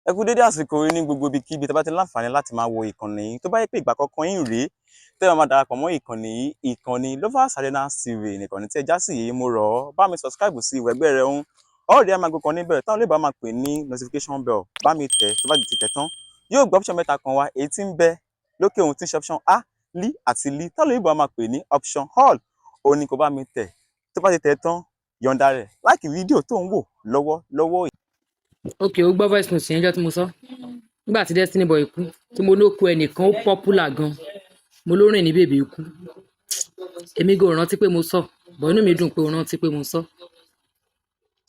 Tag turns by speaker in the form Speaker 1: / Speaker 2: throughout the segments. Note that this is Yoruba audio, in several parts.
Speaker 1: Ẹ kú dédé àsìkò yìí ní gbogbo ibikíbi tí a bá ti láǹfààní láti máa wo ìkànnì yìí. Tó bá yẹ pé ìgbà àkọ́kọ́ yín rèé tẹ́ ẹ máa darapọ̀ mọ́ ìkànnì yìí, ìkànnì Lovers Arena TV nìkànnì tí ẹ já sí yìí, mo rọ̀ ọ́, bá mi subscribe sí ìwẹ̀gbẹ́ rẹ̀ ń ọ̀rẹ́ ẹ máa gbé kan níbẹ̀ táwọn olóògbé máa pè ní notification bell. Bá mi tẹ̀. Tó bá ti tẹ̀ tán, yóò gbé option mẹ́ta kan wá, èyí tí ń bẹ lókè ohun tí ń ṣe option A, L àti L, táwọn olóògbé máa pè ní option all. Òun ni kò bá mi tẹ̀. Tó bá ti tẹ̀ tán, yọ̀ǹda rẹ̀, like fídíò tó ń wò lọ́wọ́ lọ́wọ́ yìí.
Speaker 2: Ok, ó gbọ́ voice note yẹn jọ́ tí mo sọ nígbà tí Destiny Boy kú, tí mo ní ó kú ẹnìkan, ó popular gan, mo ló rìn ní bèbè ikú. Èmi gan ò rántí pé mo sọ bọ̀, inú mi dùn pé o rántí pé mo sọ.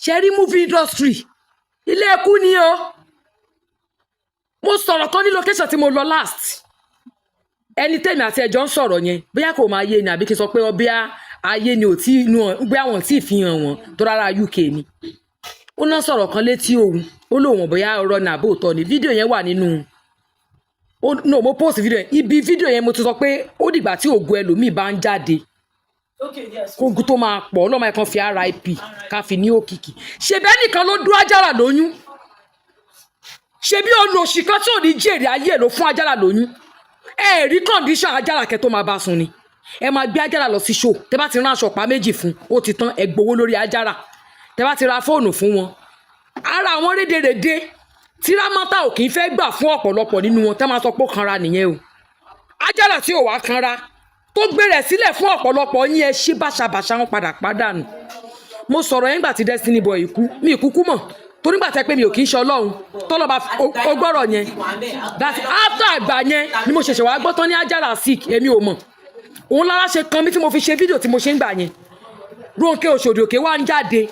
Speaker 2: Ṣe rí movie industry, ilé ẹkú ni o. Mo sọ̀rọ̀ kan ní location tí mo lọ last. Ẹni tèmi àti ẹjọ́ ń sọ̀rọ̀ yẹn, bóyá kò máa yé ni àbí kí n sọ pé bóyá ayé ni ò tí inú, bóyá wọn ò tí ì fi hàn wọn tó rárá. UK ni ó ná sọ̀rọ̀ kan létí òun, ó lóun bóyá ọ̀rọ̀ ní àbóòtọ́ ni. Fídíò yẹn wà nínú ó, no, mo post fídíò yẹn. Ibi fídíò yẹn, mo ti sọ pé ó dìgbà tí ògo ẹlòmíì bá ń jáde kógun tó máa pọ̀, ọlọ́mọ ẹ̀kan fi RIP ká fi ní òkìkí. Ṣebí ẹnìkan ló dún Ajára lóyún? Ṣebí olòṣì kan tí ò ní jèrè ayé ẹ̀ ló fún Ajára lóyún? Ẹ rí condition Ajára kẹ́ tó máa bá sùn ni. Ẹ máa gbé Ajára lọ sí show, tẹ bá ti rán aṣọ ọ̀pá méjì fún, ó ti tán. Ẹ gbowó lórí Ajára. Tẹ bá ti ra fóònù fún wọn, ara àwọn rédèrèdè tí Rámọ́tà ò kì í fẹ́ gbà fún ọ̀pọ̀lọpọ̀ nínú wọn, tẹ́ máa sọ pé ó kanra nìyẹn o. Ajára tí ò wá kanra, tó gbé rẹ̀ sílẹ̀ fún ọ̀pọ̀lọpọ̀ yín, ẹ ṣí báṣabàṣa, wọn padà pàdánù. Mo sọ̀rọ̀ yẹn gbà tí Destiny Boy kú, mi ì kúkú mọ̀ torí gbà tẹ́ pé mi ò kì í ṣe Ọlọ́run tọ́lọ́ bá o gbọ́rọ̀ yẹn. That after àgbà yẹn ni mo ṣẹ̀ṣẹ̀ wá gbọ́ tán ní Ajára sick. Èmi ò mọ̀. Òun lára ṣe kan mi tí mo fi ṣe fídíò tí mo ṣe ń gbà yẹn. Rónkẹ́ Òṣòdì Òkè wá ń jáde,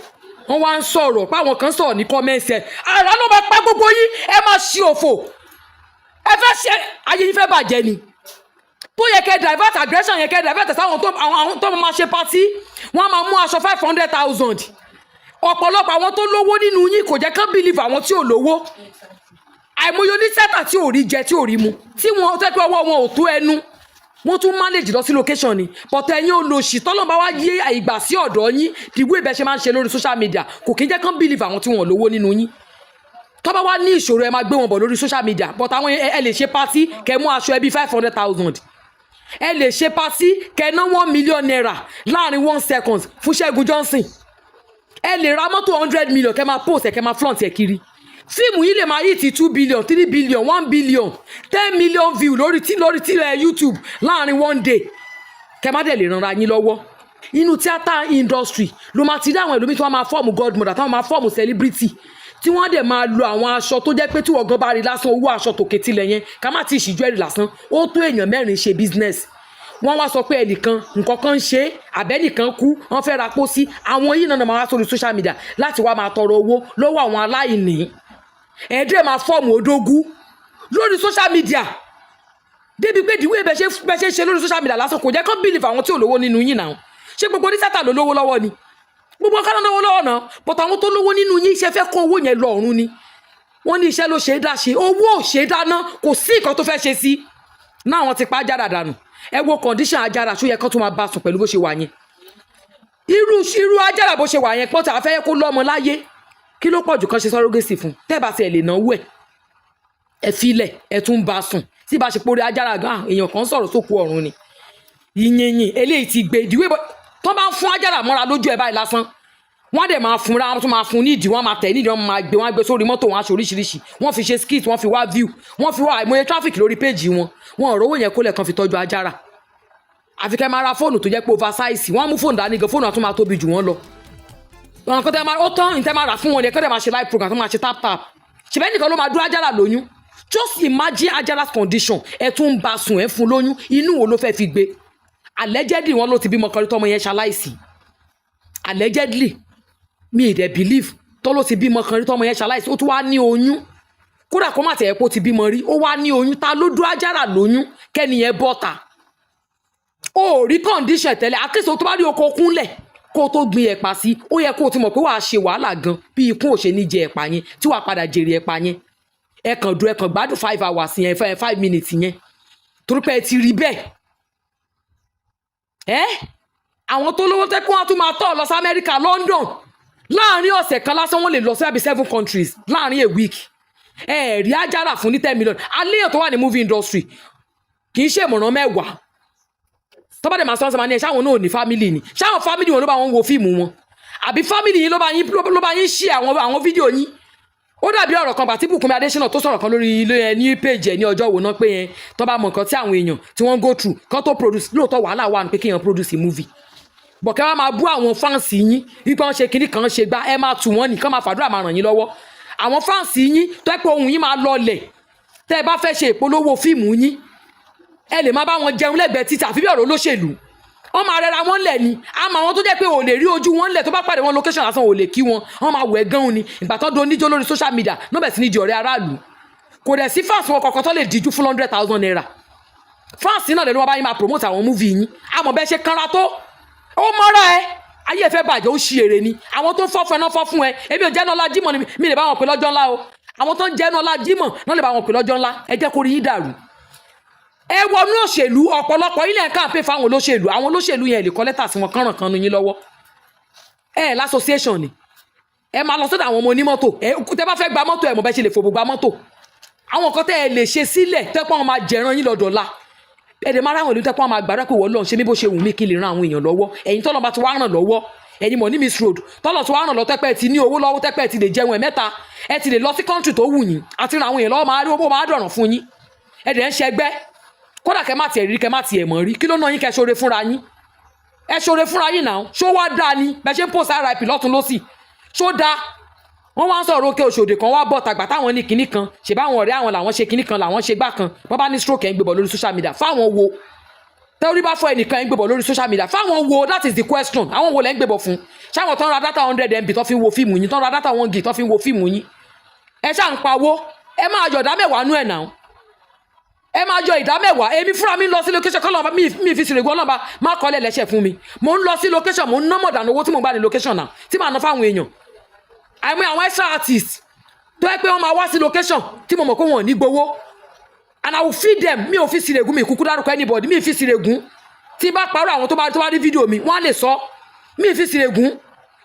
Speaker 2: wọ́n wá ń sọ̀rọ̀ páwọn kan sọ̀rọ̀ ní comment ẹ̀. Àrà ló máa pa gbogbo yín. Ẹ máa ṣe òfò, ẹ fẹ́ ṣe ayé yín fẹ́ bàjẹ́ ni. Tó yẹ kẹ́ divert aggression yẹn, kẹ́ divert sáwọn tó àwọn tó máa ṣe party, wọ́n máa mú aṣọ 500,000. Ọ̀pọ̀lọpọ̀ àwọn tó lówó nínú yín, kò jẹ́ kán believe àwọn tí ò lówó. Àìmọye oníṣẹ́tà tí ò rí jẹ, tí ò rí mu, tí wọ́n tẹ́ pé ọwọ́ wọn ò tó ẹnu, wọ́n tún manage lọ sí location ni. But ẹ̀yin olòṣì, tọ́lọ́ bá wá yé ìgbà sí ọ̀dọ̀ yín, the way bẹ́ẹ̀ ṣe máa ń ṣe lórí social media kò kí ń jẹ́ kán believe àwọn tí wọ́n lówó nínú yín. Tó bá wá ní ìṣòro, ẹ máa gbé wọn bọ̀ lórí social media. But àwọn ẹ lè ṣe party, kẹ́ mú aṣọ ẹbí 500,000. Ẹ lè ṣe party, kẹ́ ná ₦1 million láàrin one second fún Ṣẹ́gun Johnson. Ẹ lè ra mọ́tò 100 million, kẹ́ máa post ẹ̀, kẹ́ máa flaunt ẹ̀ kiri. Fíìmù yìí lè máa hit 2 billion, 3 billion, 1 billion, 10 million view lórí tí ẹ YouTube láàrin one day, kẹ́ má dẹ̀ lè ranra yín lọ́wọ́. Inú theatre industry ló máa ti rí àwọn ẹlòmíì tí wọ́n máa form godmother, táwọn máa form celebrity, tí wọ́n dẹ̀ máa lo àwọn aṣọ tó jẹ́ pé tí wọ́n gan bá rí lásán, owó aṣọ tòkè tilẹ̀ yẹn, ká má ti ṣìjú ẹ̀rí lásán, ó tó èèyàn mẹ́rin ṣe business. Wọ́n wá sọ pé ẹnìkan nǹkan kan ń ṣe é, àbẹ́nìkan kú, wọ́n fẹ́ ra pósí. Àwọn yìí náà máa wá sórí social media láti wá máa tọrọ owó lọ́wọ́ àwọn aláìní. Ẹ̀ẹ́dẹ̀ máa form odógún lórí social media, débi pé ìdíwé bẹ́ẹ̀ ṣe lórí social media lásán kò jẹ́ kán believe àwọn tí ò lówó nínú yín náà. Ṣé gbogbo onísátà ló lówó lọ́wọ́ ni? Gbogbo ọkọ náà lówó lọ́wọ́ náà, but àwọn tó lówó nínú yín, ṣe fẹ́ kó owó yẹn lọ ọ̀run ni? Wọ́n ní iṣẹ́ ló ṣe é dá ṣe, owó ò ṣe é dáná, kò sí nǹkan tó fẹ́ ṣe sí náà. Wọ́n ti pa Ajára dànù. Ẹ wo condition Ajára, ṣó yẹ kán tún máa bá sùn pẹ̀lú bó ṣe wà yẹn? Irú Ajára bó ṣe wà yẹn, pọ́tà afẹ́ kó lọ́mọ láyé, kí ló pọ̀ jù kan ṣe surrogacy fún? Tẹ́ bá tiẹ̀ lè náwó ẹ̀, ẹ filẹ̀, ẹ tún bá sùn. Tí bá ṣe pórí Ajára gan, èèyàn kan sọ̀rọ̀ sókú ọ̀run ni. Yìnyín eléyìí ti gbé ìdíwé tó bá ń fún Ajára mọ́ra lójú ẹ̀ báyìí lásán, wọ́n dẹ̀ máa fúnra, wọ́n tún máa fún nídìí, wọ́n máa tẹ̀ nídìí, wọ́n máa gbé, wọ́n á gbé sórí mọ́tò, wọn aṣọ oríṣiríṣi, wọ́n fi ṣe skit, wọ́n fi wá view, wọ́n fi wá àìmọye traffic lórí péjì wọn. Wọn ò rówó yẹn kólẹ̀ kan fi tọ́jú Ajára. Àfi kẹ́ máa ra fóònù tó jẹ́ pé oversize. Wọ́n mú fóònù dání gan, fóònù àtún máa tóbi jù wọ́n lọ. Àwọn kan tẹ́ máa ó tán ní tẹ́ máa rà fún wọn ni kẹ́ máa ṣe live program, tó máa ṣe tap tap. Ṣèbẹ́ nìkan ló máa dúró Ajára lóyún? Just imagine Ajara's condition. Ẹ tún ń ba sùn, ẹ fún lóyún, inú wo ló fẹ́ fi gbé? Allegedly, wọn ló ti bímọ kan rí tọmọ yẹn ṣaláìsí. Allegedly, mi ì dẹ̀ believe tó ló ti bímọ kan rí tọmọ yẹn ṣaláìsí. Ó tún wá ní oyún. Kódà kó má tẹ̀ ẹ́ pé ó ti bímọ rí, ó wá ní oyún. Ta ló dún Ajára lóyún kẹ́ni yẹn bọ́ta? Ó rí condition tẹ́lẹ̀. At least, tó bá rí oko kúnlẹ̀ kó o tó gbin ẹ̀pà sí, ó yẹ kó o ti mọ̀ pé wàá ṣe wàhálà gan bí ikún ò ṣe ní jẹ ẹ̀pà yẹn, tí wàá padà jèrè ẹ̀pà yẹn. Ẹ kàn dùn, ẹ kàn gbádùn 5 hours yẹn, 5 minutes yẹn, torí pé ẹ ti rí bẹ́ẹ̀. Ẹ́ àwọn tó lówó tẹ́ kí wọ́n tún máa tọ̀ lọ sí Amẹ́ríkà, London láàrin ọ̀sẹ̀ kan lásán, wọ́n lè lọ sí àbí seven countries láàrin a week. Ẹ rí Ajára fún ní 10 million. Aléyàn tó wà ní movie industry kì í ṣe ìmọ̀ràn mẹ́wàá tó bá dẹ̀ máa sọ́nsọ́ máa ní ẹ. Ṣáwọn náà ò ní family ni? Ṣáwọn family wọn ló bá wọn wo fíìmù wọn, àbí family yín ló bá yín ṣí àwọn fídíò yín? Ó dàbí ọ̀rọ̀ kan bàtí Bùkúnmi Adésínà tó sọ̀rọ̀ kan lórí ilé ẹ ní page ẹ ní ọjọ́ wo náà pé yẹn tó bá mọ nǹkan tí àwọn èèyàn tí wọ́n ń go through kán tó produce. Lóòótọ́, wàhálà wà ní pé kéèyàn produce movie bọ̀kẹ́ wá máa bú àwọn fans yín wípé wọ́n ṣe kinní kan ṣe gbá. Ẹ máa tù wọ́n nìkan, máa fàdúrà, máa ràn yín lọ́wọ́. Àwọn fans yín tó ẹ pé ohùn yín máa lọlẹ̀ tẹ́ ẹ bá fẹ́ ṣe ìpolówó fíìmù yín, ẹ lè má bá wọn jẹun lẹ́gbẹ̀ẹ́ títà àfi bí ọ̀rọ̀ olóṣèlú. Wọ́n máa rẹra wọn lẹ̀ ni. Àmọ́ àwọn tó jẹ́ pé ò lè rí ojú wọn lẹ̀, tó bá pàdé wọn location lásán, ò lè kí wọn, wọ́n máa wẹ̀ gan ni. Ìgbà tó do oníjó lórí social media náà bẹ̀ sí ní di ọ̀rẹ́ aráàlú. Kò dẹ̀ sí fans wọn kọ̀ọ̀kan tó lè díjú fún ₦100,000. Fans náà lè ló wọ́n bá yín máa promote àwọn movie yín. Àmọ́ bẹ́ẹ̀ ṣe kanra tó, ó mọ́ra ẹ, ayé ẹ fẹ́ bàjẹ́, ó ṣí èrè ni. Àwọn tó ń fọ́ fún ẹ náà fọ́ fún ẹ. Èmi ò jẹ́ náà lájímọ̀ ni mi lè bá wọn pè lọ́jọ́ ńlá o. Àwọn tó ń jẹ́ náà lájímọ̀ náà lè bá wọn pè lọ́jọ́ ńlá. Ẹ jẹ́ kó rí yín dàrú. Ẹ wọnú òṣèlú, ọ̀pọ̀lọpọ̀ ilẹ̀ campaign fáwọn olóṣèlú. Àwọn olóṣèlú yẹn lè kọ lẹ́tà sí wọn kánràn kan nu yín lọ́wọ́. Ẹ l'association ni ẹ máa lọ sọ́dọ̀ àwọn ọmọ onímọ́tò. Ẹ tẹ́ bá fẹ́ gba mọ́tò, ẹ mọ̀ bẹ́ẹ̀ ṣe lè fòbò gba mọ́tò. Àwọn nǹkan tẹ́ ẹ lè ṣe sílẹ̀ tẹ́ pọ́n máa jẹ̀ràn yín lọ́dọ̀ la. Ẹ dẹ̀ máa ráwọn ìlú tẹ́ pọ́n máa gbàdúrà pé wọ́n lọ́n ṣe mí bó ṣe wù mí kí n lè ran àwọn èèyàn lọ́wọ́. Ẹ̀yin tọ́lọ́ bá ti wá ràn lọ́wọ́, ẹ̀yin mọ̀ ní Miss Road tọ́lọ̀ tí wàá ràn lọ, tẹ́pẹ́ ti ní owó lọ́wọ́, tẹ́pẹ́ ti lè jẹun ẹ̀ mẹ́ta, ẹ ti lè lọ sí country tó wù yín àti ran àwọn èèyàn lọ́wọ́, máa rí owó, máa dọ̀ràn fún yín. Ẹ dẹ̀ ń ṣẹgbẹ́, kódà kẹ́ má tiẹ̀ rí, kẹ́ má tiẹ̀ mọ̀ rí. Kí ló ná yín kẹ́ ṣoore fúnra yín? Ẹ ṣoore fúnra yín náà. Ṣó wá dáa ni bẹ́ẹ̀ ṣe ń post RIP lọ́tún lọ́sì? Ṣó dáa? Wọ́n wá ń sọ̀rọ̀ òkè òṣòdì kan wá bọ̀ tàgbà táwọn ní kinní kan ṣe báwọn ọ̀rẹ́ àwọn làwọn ṣe kinní kan làwọn ṣe gbá kan. Wọ́n bá ní stroke, ẹ̀ ń gbébọ̀ lórí social media. Fáwọn wo? Tẹ́orí bá fọ́ ẹnìkan, ẹ̀ ń gbébọ̀ lórí social media. Fáwọn wo? That is the question. Àwọn wo lẹ́ ń gbébọ̀ fún? Ṣáwọn tó ń ra data 100 MB tó fi ń wo fíìmù yín, tó ń ra data 1 gig tó fi ń wo fíìmù yín? Ẹ ṣáà ń pawó, ẹ máa yọ ìdá mẹ́wàá nú ẹ̀ náà, ẹ máa yọ ìdá mẹ́wàá. Èmi fúnra mi ń lọ sí location kọ́ lọ́ba mi fi sìrègùn ọlọ́ba má kọ́lẹ̀ lẹ́sẹ̀ fún mi. Mò ń lọ sí location, mò ń ná mọ̀dànù owó tí mò ń gbà ní location náà tí màá ná fáwọn èèyàn. Àìmọ̀ àwọn extra artist tó yẹ pé wọ́n máa wá sí location tí mo mọ̀ pé wọ́n ò ní gbowó, and I will feed them. Mi ò fi sìrègùn, mi kúkú dárúkọ anybody. Mi fi sìrègùn, tí bá parọ́, àwọn tó bá rí fídíò mi, wọ́n á lè sọ. Mi fi sìrègùn.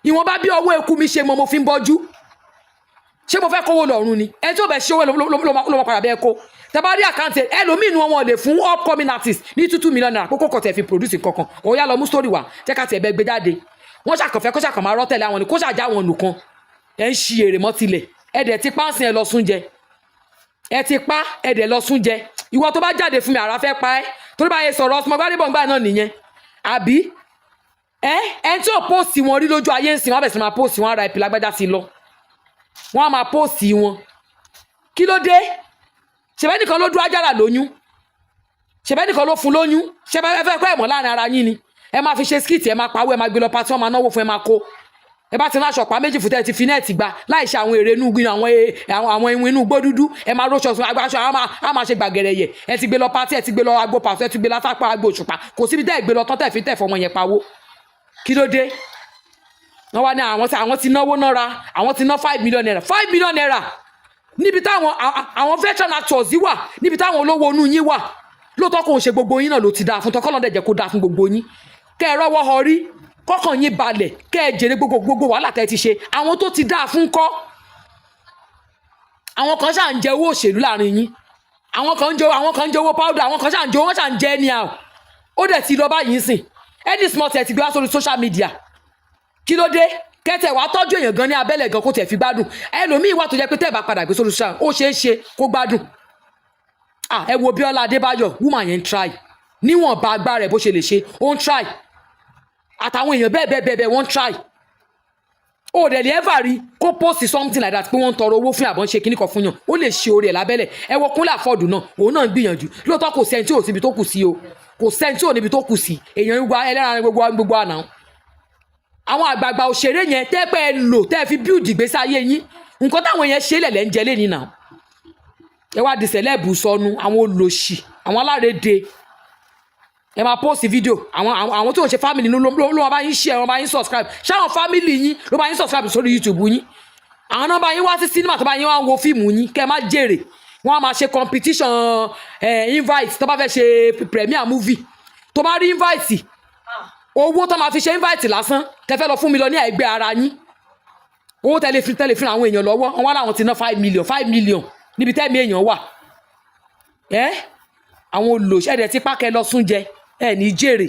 Speaker 2: Ìwọ̀nba bí ọwọ́ eku mi ṣe mọ, mo fi ń bọ́jú. Ṣé mo fẹ́ kówó lọ́rùn ni? Ẹni tí ó bẹ̀ ṣe owó ló máa padà bẹ́ẹ̀ kó. Tẹ́ bá rí account ẹlòmíì nu wọn lè fún upcoming artist ní 2 2 million naira kókó kọ̀ tẹ̀ fi produce kankan. Ó yá, lọ mú story wá, jẹ́ ká tiẹ̀ bẹ́ gbé jáde. Wọ́n ṣàkànfẹ́ kó ṣàkàn máa rọ́ tẹ̀lé àwọn ni, kó ṣàjà wọn nùkan. Ẹ̀ ń ṣi èrè mọ́ tilẹ̀. Ẹ̀ dẹ̀ ti pánsìn, ẹ lọ sún jẹ. Ẹ ti pa, ẹ dẹ̀ lọ sún jẹ. Ìwọ tó bá jáde fún mi, àrà fẹ́ pa ẹ́ torí báyẹn sọ̀rọ̀ ọsùnmọ́ gbádébọ̀ ńgbà náà nìyẹn. Àbí ẹ ẹ tí ò post wọn rí lójú ayé ń sìn, wọn bẹ̀ sí máa post wọn. Ara ìpìlẹ̀ agbájá ti lọ, wọn á máa post wọn. Kí ló dé? Ṣèbẹ́ nìkan ló dún Ajára lóyún, ṣèbẹ́ nìkan ló fún lóyún. Ṣèbẹ́ ẹ fẹ́ kọ́ ẹ̀mọ́ láàrin ara yín ni? Ẹ máa fi ṣe skit, ẹ máa pawó, ẹ máa gbé lọ party, wọn máa náwó fún ẹ, máa kó. Ẹ bá ti láṣọ pa méjì fún tẹ́ ẹ ti fi net gba láì ṣe àwọn èrè inú gbin, àwọn ìwọ̀n inú igbó dúdú. Ẹ máa róṣọ sun aṣọ, á máa ṣe gbàgẹ̀rẹ̀ yẹ. Ẹ ti gbé lọ party, ẹ ti gbé lọ agbo pàṣẹ, ẹ ti gbé lọ sápá agbo òṣùpá. Kò síbi tẹ́ ẹ gbé lọ tán tẹ́ fi tẹ́ fọmọ yẹn pawó. Kí ló dé? Wọ́n wá ní àwọn ti náwó nára, àwọn ti ná ₦5 million, ₦5 million níbi táwọn àwọn veteran actors yìí wà, níbi táwọn olówó inú yín wà. Lóòótọ́, kò ń ṣe gbogbo yín náà ló ti dáa fún tọkọ́lọ́ dẹ̀ jẹ́ kó dáa fún gbogbo yín, kẹ́ ẹ rọ́wọ́ họrí, kọ́kàn yín balẹ̀, kẹ́ ẹ jèrè gbogbo wàhálà tẹ́ ẹ ti ṣe. Àwọn tó ti dáa fún kọ́, àwọn kan ṣáà ń jẹ owó òṣèlú láàrin yín, àwọn kan ń jẹ owó powder, àwọn kan ṣáà ń jẹ, wọ́n ṣáà ń jẹ ẹni àwọ̀. Ó dẹ̀ ti lọ báyìí ń sìn. Any small tẹ̀ ti gbé wá sórí social media. Kí ló dé? Kẹ́tẹ̀ wàá tọ́jú èèyàn gan ní abẹ́lẹ̀ gan, kó tẹ̀ fi gbádùn. Ẹlòmíì wà tó jẹ́ pé tẹ́ ẹ̀ bá padà gbé sórí social, ó ṣeé ṣe kó gbádùn. Ah, ẹ wo Bíọ́lá Adébáyọ̀, woman yẹn ń try níwọ̀nba agbára ẹ̀ bó ṣe lè ṣe, ó ń try. Àtàwọn èèyàn bẹ́ẹ̀ bẹ́ẹ̀ bẹ́ẹ̀ bẹ́ẹ̀, wọ́n ń try. Ó dẹ̀ lè ever rí kó post something like that pé wọ́n ń tọrọ owó fún àbọ̀ ń ṣe kíní kan fún yàn. Ó lè ṣe oore ẹ̀ lábẹ́lẹ̀. Ẹ wo Kúnlé Afod náà, òun náà ń gbìyànjú. Lóòótọ́, kò sẹ́ni tí ò síbi tó kù sí o, kò sẹ́ni tí ò níbi tó kù sí. Èèyàn gbogbo ẹlẹ́ran gbogbo gbogbo àná. Àwọn àgbààgbà òṣèré yẹn tẹ́ pẹ́ ẹ lò tẹ́ ẹ fi build ìgbésí ayé yín, nǹkan táwọn yẹn ṣe lẹ̀lẹ́ ń jẹ lé nínà. Ẹ wá di celeb sọnù. Àwọn olòṣì, àwọn alárédè, ẹ máa post video àwọn tí ò ń ṣe family ló máa bá yín share, wọn bá yín subscribe. Ṣé àwọn family yín ló bá yín subscribe sórí YouTube yín? Àwọn náà bá yín wá sí cinema, tó bá yín wá ń wo fíìmù yín, kẹ́ ẹ má jèrè. Wọ́n á máa ṣe competition invite. Tó bá fẹ́ ṣe premiere movie, tó bá rí invite, owó tó máa fi ṣe invite lásán, tẹ fẹ́ lọ fún mi lọ ní ẹgbẹ́ ara yín, owó tẹ́lẹ̀ fi àwọn èèyàn lọ́wọ́. Wọn wá láwọn ti ná 5 million, 5 million. Níbi tẹ́mi èèyàn wà ẹ́, àwọn olòṣèdè tí pákẹ́ lọ sún jẹ ẹ ní jèrè.